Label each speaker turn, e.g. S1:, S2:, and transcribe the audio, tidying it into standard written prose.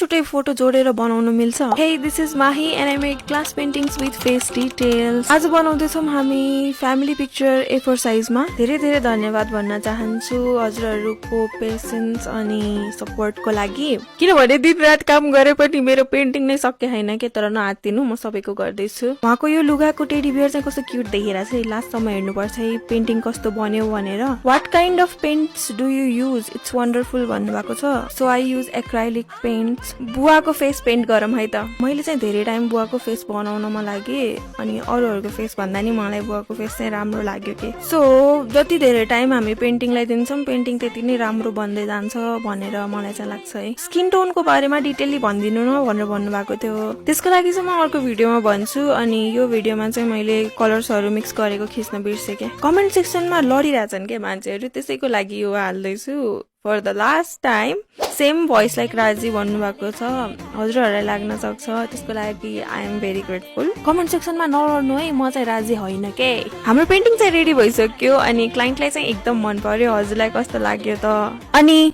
S1: छुट्टै फोटो जोडेर बनाउन मिल्छ। Hey this is Mahi and I make glass paintings with face details. आज बनाउँदैछौँ हामी फ्यामिली पिक्चर A4 साइजमा। धेरै धेरै धन्यवाद भन्न चाहन्छु हजुरहरूको पेसेन्स अनि सपोर्टको लागि, किनभने दिन रात काम गरे पनि मेरो पेन्टिङ नै सके छैन के। तर नआत्तिनु, म सबैको गर्दैछु। उहाँको यो लुगाको टेडी बियर चाहिँ कस्तो क्युट देखिरहेको छ। लास्टसम्म हेर्नुपर्छ है पेन्टिङ कस्तो बन्यो भनेर। What kind of paints do you use? It's wonderful भन्नुभएको छ। So I use acrylic paints. बुवाको फेस पेन्ट गरौँ है त। मैले चाहिँ धेरै टाइम बुवाको फेस बनाउनमा लागे अनि अरूहरूको फेस भन्दा नि मलाई बुवाको फेस चाहिँ राम्रो लाग्यो के। सो जति धेरै टाइम हामी पेन्टिङलाई दिन्छौँ पेन्टिङ त्यति नै राम्रो बन्दै जान्छ भनेर मलाई चाहिँ लाग्छ है। स्किन टोनको बारेमा डिटेलली भनिदिनु न भनेर भन्नुभएको थियो, त्यसको लागि चाहिँ म अर्को भिडियोमा भन्छु। अनि यो भिडियोमा चाहिँ मैले कलर्सहरू मिक्स गरेको खिच्न बिर्सेँ क्या। कमेन्ट सेक्सनमा लडिरहेछन् क्या मान्छेहरू, त्यसैको लागि यो हाल्दैछु for the last time. Same voice like Raji भन्नुभएको छ, हजुरहरूलाई लाग्न सक्छ, त्यसको लागि I am very grateful. Comment सेक्सनमा नलड्नु है, म चाहिँ राजी होइन के। हाम्रो पेन्टिङ चाहिँ रेडी भइसक्यो अनि क्लाइन्टलाई चाहिँ एकदम मन पर्यो। हजुरलाई कस्तो लाग्यो त? अनि